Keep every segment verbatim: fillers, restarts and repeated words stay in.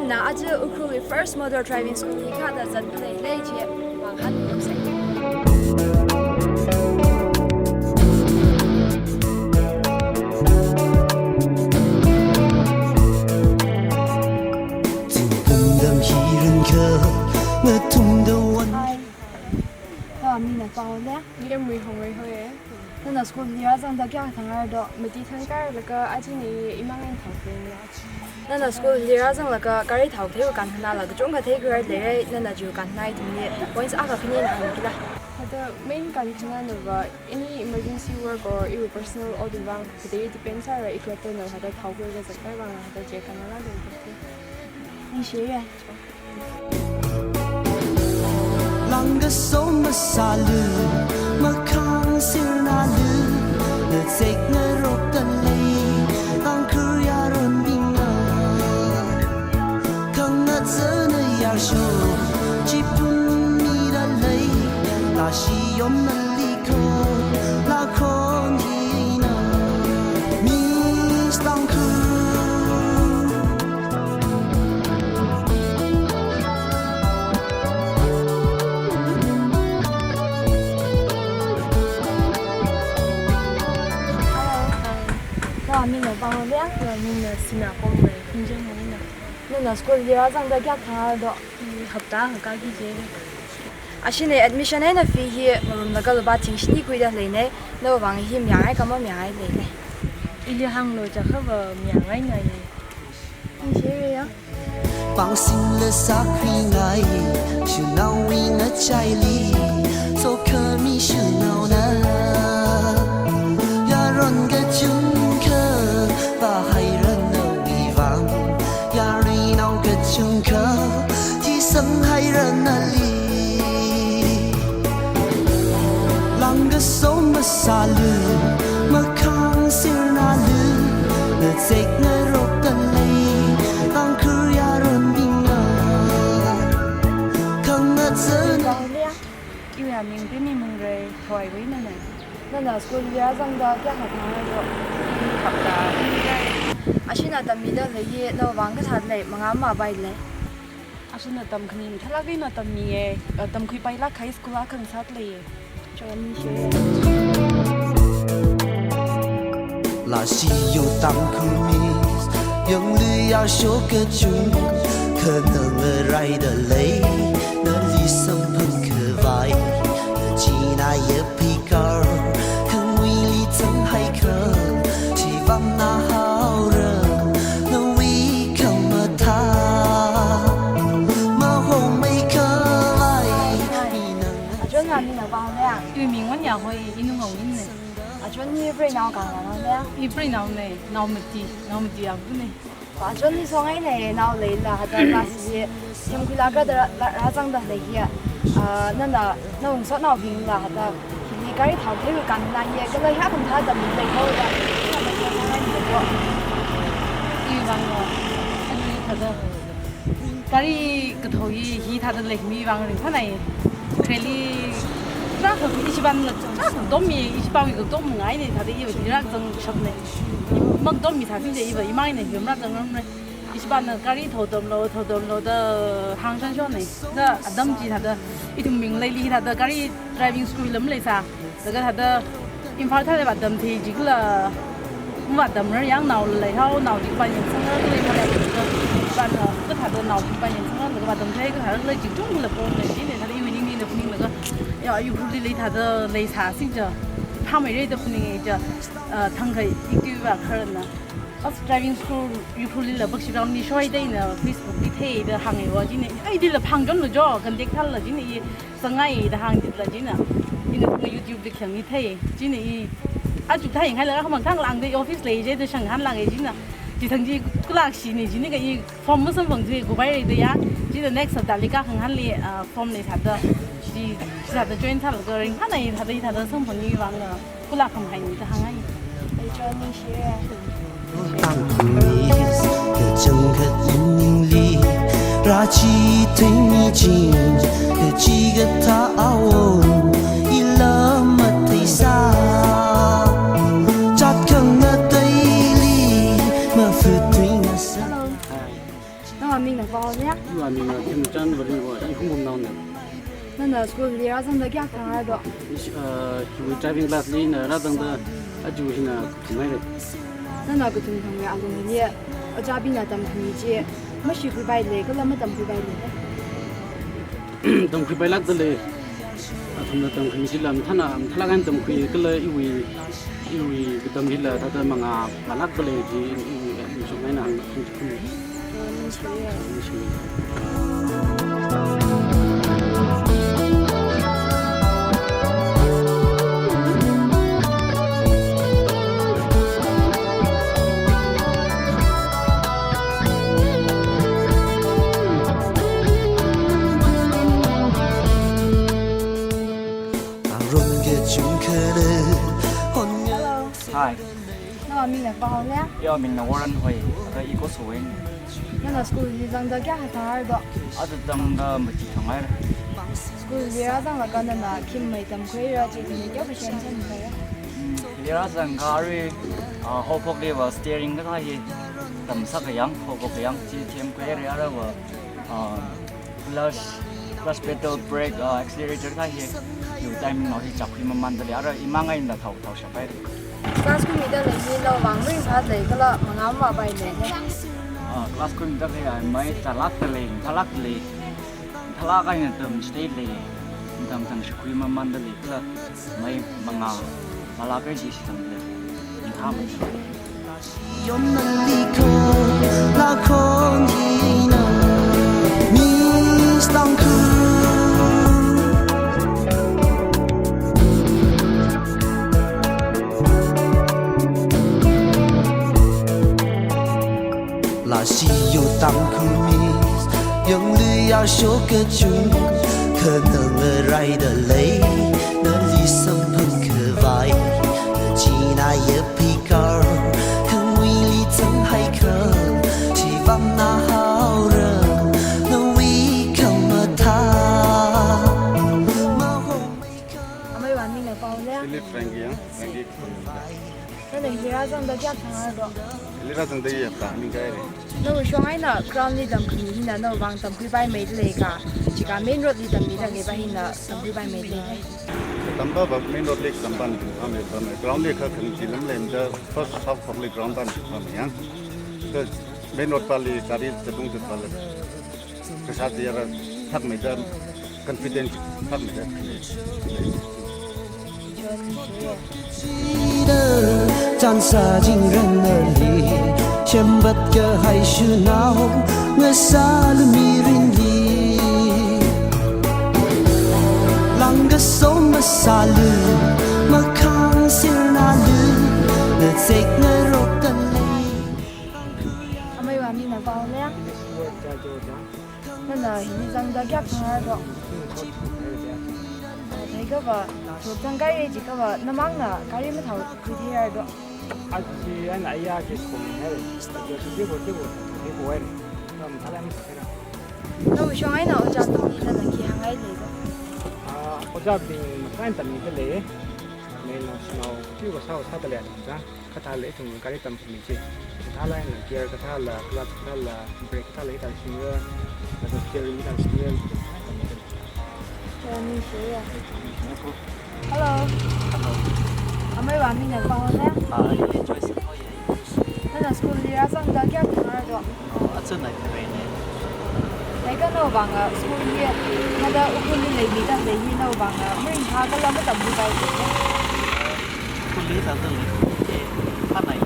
Na aja Ukhrulwui first motor driving school hi kathāda zatda leilei chi vāngahānmilu. Zingkum dam hi rinkha, ngathumda wan. Hi. Nana ming nana pao le? Lemui Hongwei hoi. Nana school li rāzangda kayākha thang rādo? Mati thang kharālaga aja ina imang eina thāhaophokna. Nana school li rāzanglaga gari thao theiwui kankhana la kachungkha theikhuirar leira, nana chiwui kankhana ithumli points akha khani eina hāngkila. Hithāda main kankhana nava any emergency work or iwui personal otwui vang, hithāda depend sāra, ikla tana hithāda thaokhuilaga zatkhavai vang hithāda chi kankhana la dong. Ningshiya. Langkaso masālu, makhang sirnalu, nazek ngarokda lei, Tangkhul yaronbingna. Khangatha na yarsho, chipun mida lei, lashi yom mali ko, lakhon hina, Miss Tangkhul. Nana ming nana pao le? Nana ming nana Sina Komrei, Khungjang mingna. Nana school li rāzangda kayākha thang rādo? Hapta akha kāki jina. Ashi ina admission eina fee hi ngarumlaga lupā thing shini khuida leina, nawui vang hi mayāngai kha mayāngai leina. Ili hānglu jiakha va mayāngaina ye. Ningshiya. Pāngsingla sākhuingai, shanaowui ngachaili, sokhami shanaona. Yaron kachungkha vāhaira nawui vang, yaruinao kachungkha thisanghaira nali. Langkaso masālu, makhang sirnalu, nazek ngarokda lei, Tangkhul yaronbingna. Khangatha na. Pao le? Iwui aming Pimi Mungrei, Thawaiwui eina na. Nana school li rāzangda kayākha thang rādo? Hapta akha. Ashi ina tammida lei hi nawui vang kathāda lei, mangā mapailei? Ashi ina tamkhani mathālāk eina tammiya, eh, tamkhuipailāk kahai school akha ngasāda leiya. Chon ni she. Lashi yo Tangkhul Miss, yanglu yarsho kachungkha ngarāida lei, nali samphang khavai, nachinā yaphikar, khangwuili zanghaikha, chivāngna haora, nawui khamathā, mahongmei khavai, minang. Achon, nana ming nana pao le? Iwui ming Wanya hoi, inung Awin na. Achon, hi preinao kang kang le? I preinaona, nao mati, nao mati abu na. Achon, hi songai na, nao leila, hithāda class hi semkhuilaga da rā-, rā-, rāzangda lei hi. Ah, nana, nawui ngasotnaobingla hithāda, hili gari thao theiwui kanna ye, kala hithāda mi lei ko da, hithāda songai na ko. Iwui vang lo, ani hithāda gari kathao hi, hithāda leimiwui vang ringphānai. Khareli tarākha ishi pānla tarākha katommi, ishi pāwui katom ngai na, thāda iva hi rāzangshapna. Makatommi sāsing je iva, imang eina hi rāzangrumra. Ishi pāna gari thaotamlo, thaotamlo da hāngshānshona. Da atam chi thāda, ithum Mingleili thāda gari driving school lam leisā. Laga thāda Imphal thāda vātamthei jikla, vātamrar yang nao leihao, nao jik pān yangsangrar kala Imphal thāda, pān, uh, kathāda nao jik pān yangsangrar, laga vātamthei kathāda lei jik chungla pom lei jina, thāda iwui ningli na phaninglaga, ya, Ukhrulli lei thāda leisāsing ja, phāmeira da phaninga ja, uh, thangkha ikiwui vākhararna. As driving school Ukhrulli la bakshi round ni shoi da ina Facebook li theida hānga wa jina. Ai, dila phangchonlu jo, contact thāla jina i sangai da hāngditla jina. Ina thunga YouTube li khangni thei. Jina i aja thāyang haila khamang thang lang da office lei je da shang hānlang e jina. Chithang chi kulak shini jina ka i form masamphang chi kubai rei da ya. Jina next hapta li kakhang hānli, ah, form leisāda. Chi, chithāda join sālaga ringphānai thāda, thāda samphangwui vangla. Kulak khamahai ni da hāngai. Ai chon ni she. Tangkhul Miss, kachangkhat ningli, rāchi tui miching, kachi kathā awon, ila matheisā. Chat khangateili, mafut tui ngasā. Hello. Nana ming nana pao School li rāzangda kayākha thang rādo? Ishi, uh, hiwui driving class li ina rāzangda aja hina thumhaira. Nana kathum thangwui alungli ojābingna tamkhami chi mashikhuipailei kala matamkhuipailei? Tamkhuipailākdalei. Athumna tamkhami chila mathāna, mathālāk eina tamkhui kala iwui, iwui katam hila thāda mangā malākdalei chi iwui, iwui shong eina hāngkhui. Hi. Nawui ming na pao le? Iwui ming na Warren hoi. Ada i ko suwen. Nana school li zangda kayākha thang rādo? Ada zangda mati thang rāra. School li rāzanglaga nana khi mei tamkhuira chi thili kayākha share sāmilu. Hmm, li rāzangkha arui, ah, haophokliva steering kathā hi tamsā kayāng, haophok kayāng chi themkhuira arava, ah, clutch, clutch pedal, brake, ah, accelerator kathā hi, hiwui timing nao hi chapkhui mamandalei, ara imang eina thao, thaoshapai. Class khuimida leili nawui vang maringphālei kala mangā mavāpailei? Ah, class khuimida khalei mei chālākdalei, mathālākdalei, mathālāk eina tamchitheilei, matam tangshikhui mamandalei kala mei mangā malāka chi shitangdalei, mathāmei. Lashio Tangkhul Miss, yangluiya shokachung, khanang ngaraidalei, nali samphang khavai, nachina yapi kar, khangwuili zanghaikhang, chivang nahaora, nawui khamathā, mahomei kha. Ameiwui ming na pao le? Philip Frankie, ya? Frankie. Nana hi rāzangda kayākha thang rādo? Li rāzangda hi hapta khani kahaira. Nawui shong eina ground li tamkhami hina nawui vang tamkhuipaimeidalei ka, chika main road li tammidaleiva hina tamkhuipaimeidalei? Tamva va main road li tampan phāmei, phāmei. Ground li kha khanang chi lam leida first half of li ground pan phāmei ya. Kha main road pali gari zatung zatpali. Kasā tiara thakmeida confident thakmeida. Chānsā chingranali, shembat kahai shunao, ngasālu mirinli. Langkasom masālu, makhang sirnalu, nazek ngarokdalei. Ameiwui ming na pao le? Nana hili zangda kayākha thang rādo? Theikhava, thot zangkahai chikhava, namangna gari mathaokhuithei rādo? Achi ana aya ke khong hai. Ke ke ke ko ke ko ke ko hai. Kam thala mi kera. Nawui shong eina ojābingli nana khi hāngngailei do? Ah, ojābing makan tammitalei. Mei na snow, ki ko sao sao talei na. Kathāla ithum gari tamkhami chi. Kathāla eina gear, kathāla clutch, kathāla brake, kathāla hithā shingra, kathā steering hithā shingra. Hello. Hello. Ameiwui ming na pao le? Ah, ye, Joyce, oh, ye. Nana school li rāzangda kayākha thang rādo? Oh, aja na kharei ne. Leikha nawui vang school li, nada Ukhrulli leimida leihi nawui vang maringphā kala matamkhuipailei? Ukhrulli thāda lei, eh, phānai.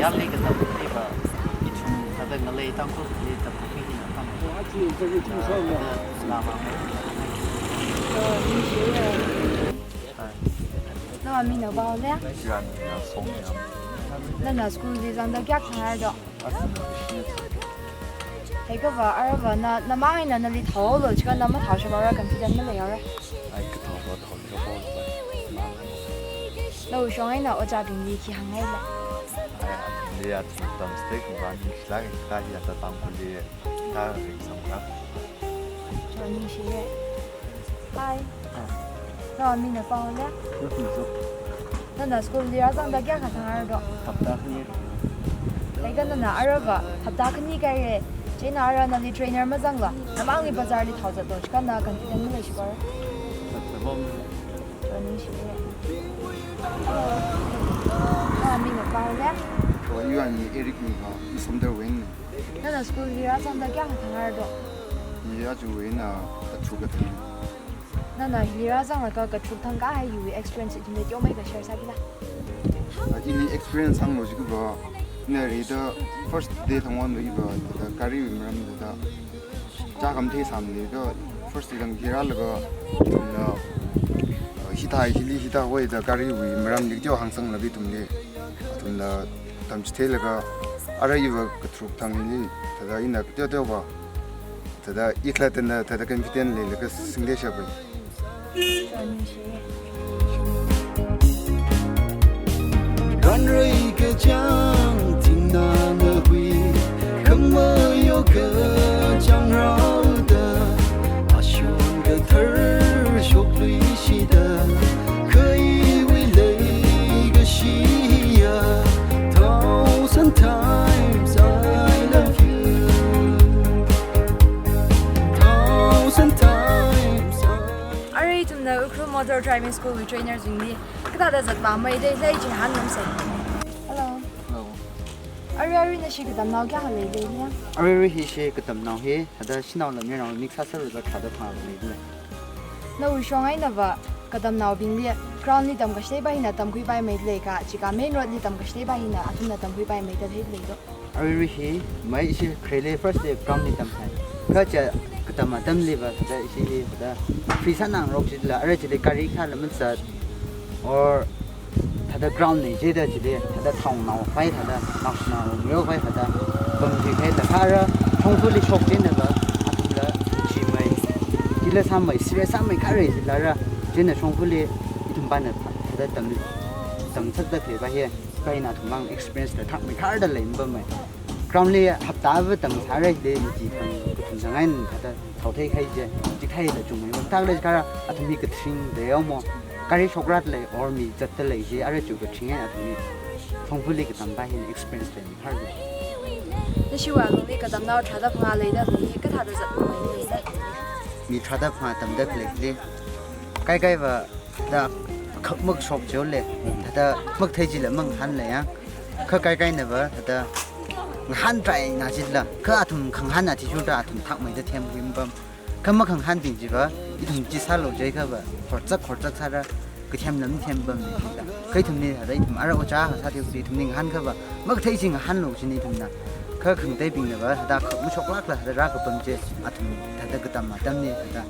Yāli katamliva, ithum thāda ngalei Tangkhulli tamkhuiki na tam. Thāda lama mai. Nawui ming na pao le? Iwui ming na Songya. Nana school li zangda kayākha thang rādo? Heikhava, aruiva na, namang eina nali thaolo, chikha na mathaoshapaora, confident maleiora? Ai, kathāva thaoshapaora. Nawui shong eina ojābingli khi hāngngailei? Ai, athumli athum tamstek vang, shilak ka hi ata Tangkhulli, ka ring samka. Chon ningshiye. Hi. Nawui ming na pao le? Nana school li rāzangda kayākha thang rādo? Hapta khani. Leikha nana aruiva hapta khani kahaire. Chieina arui nali trainer mazangla, namangli bazar li thao zatlo, chikha na confident maleishipaora? Joining shi. Nana ming na pao le? Oh, iwui ming Eric ni ha, i Somdal wui eina. Nana school li rāzangda kayākha thang rādo? I aja wui eina katharuk kathang. Nana hili rāzanglaga katharuk thangkahai hiwui experience ithumli teomeikha share sākila. Ah, ili experience hānglo jiakha, ina rida first day thangwui eina iva, thāda gari wui maram thāda chākhamathei sāmana da, first day thang hi rālaga, ithumna, ah, hithā hili hithāwui da gari wui maramli teo hāngsanglaga ithumli, ithumna tamchitheilaga, arui iva katharuk thang hili, thāda ina teo teova, thāda i khalattana thāda confident leilaga singda shāpai. Ranrei kachāng thingnana hui, khamayo kachāng raoda, ashun kathar shokluishida, khaiwui leikashiya, thousand times I love you. Thousand times I Arui ithumna Ukhrul Motor Driving School wui trainer bingli kathāda zatpamei da lei chi hāngngasaksa. Hello. Hello. Arui arui nashi katamnao kayākha leili ya? Arui arui hi ishi katamnao hi, thāda shanao la mayarnao mix sāsālaga thāda phangā leili. Nawui shong einava katamnaobingli ground li tamkashideiva hina tamkhuipaimei da leikha, jiakha main road li tamkashideiva hina athumna tamkhuipaimei da theida leido? Arui arui hi, mei ishi khareli first day ground li tamsai. Kha chi katam atamliva thāda ishi hi thāda free sāngarok jila, arui chili gari khala mazat, or thāda ground lei jida chili, thāda thaonao vai thāda, thaonao myo vai thāda, pamji khaida kha arui, shongfali shok jinava, athumla, chimei, chila sāmei, serious sāmei kharei jila arui, china shongfali, ithum pana thāda tam, tamsakda khaleiva hi. Kaina athum mang experience la thakmei kharda lei mapamei. Ground li hapta va tamsāra da mi chi kathum zangain thāda thaothei khai je, chithāda chungmei mataklei kha arui athum hi kathing da yaomo. Gari shokra lei or mi zatda lei je, arui chu kathing eina athum hi shongfali katamva hina experience leimei kharda. Nashiwui alungli katamnao tharāda phangā leida lei, kathāda zatmei leida? Mi tharāda phangā tamda khalei le. Kaikaiva thāda khak makshok jole, thāda makthei jila mangahān leiya. Kha kaikainava thāda ngahān try na jila, kha athum khangahān athishurda athum thakmeida themkhui mapam. Kha makhangahānbing chiva, ithum chi sālo jiakhava, khorchak khorchak sāra, kathem lam thempam ni thāda. Kha ithumli thāda ithum arui ojā kasā thiusi ithumli ngahānkhava, makthei chi ngahānlo jina ithumna. Kha khangateibingnava thāda khak mashoklākla thāda rākapam chi, athum thāda katam atamli thāda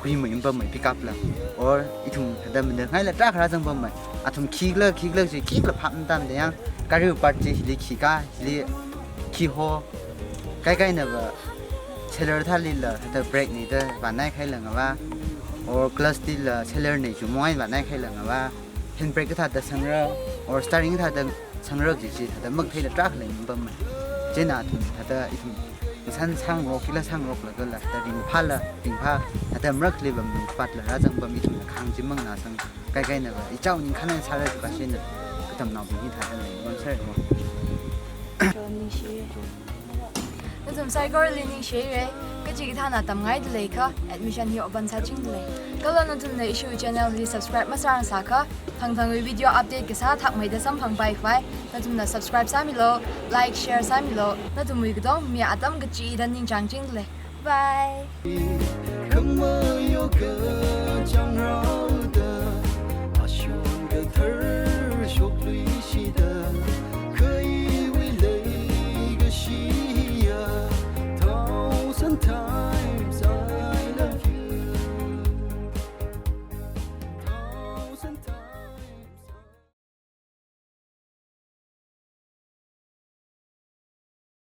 khuimei mapamei pickup la. Or ithum thāda mandangaila tarākha rāzangpammei. Athum khikhala, khikhala chi, khikhala phap matamda yang, gari part chi hili khikha, hili khiho. Kaikainava, seller thālila, thāda brake nida vānai khailangava. Or clutch lila, seller nei chumong eina vānai khailangava. Handbrake kathāda sangra, or steering kathāda sangra kaji chi, thāda maktheila tarākha lei mapammei. Chieina athum, thāda ithum, ngasān sāngarok, kila sāngaroklagala, thāda ringphāla, ringphā, thāda maraklibam nung patla rāzangpam ithumna khang chi manganāsang, kaikainava, ichao ningkhān eina sāra kachi kachina, katamnaobing hi thāda lei mapamsera mo. Ningshi. Nathum saikorali ningshihaira, kachikathāna tamngaida leiakha, admission hi open sāchingda lei. Kala nathumna ishiwui channel hi subscribe masāngasakha, thangthangwui video update kasā thakmeida samphangpai khavai, nathumna subscribe sāmilo, like, share sāmilo, nathumwui katong mi atam kachida ningchāngchingda lei. Bye. Khamayo ka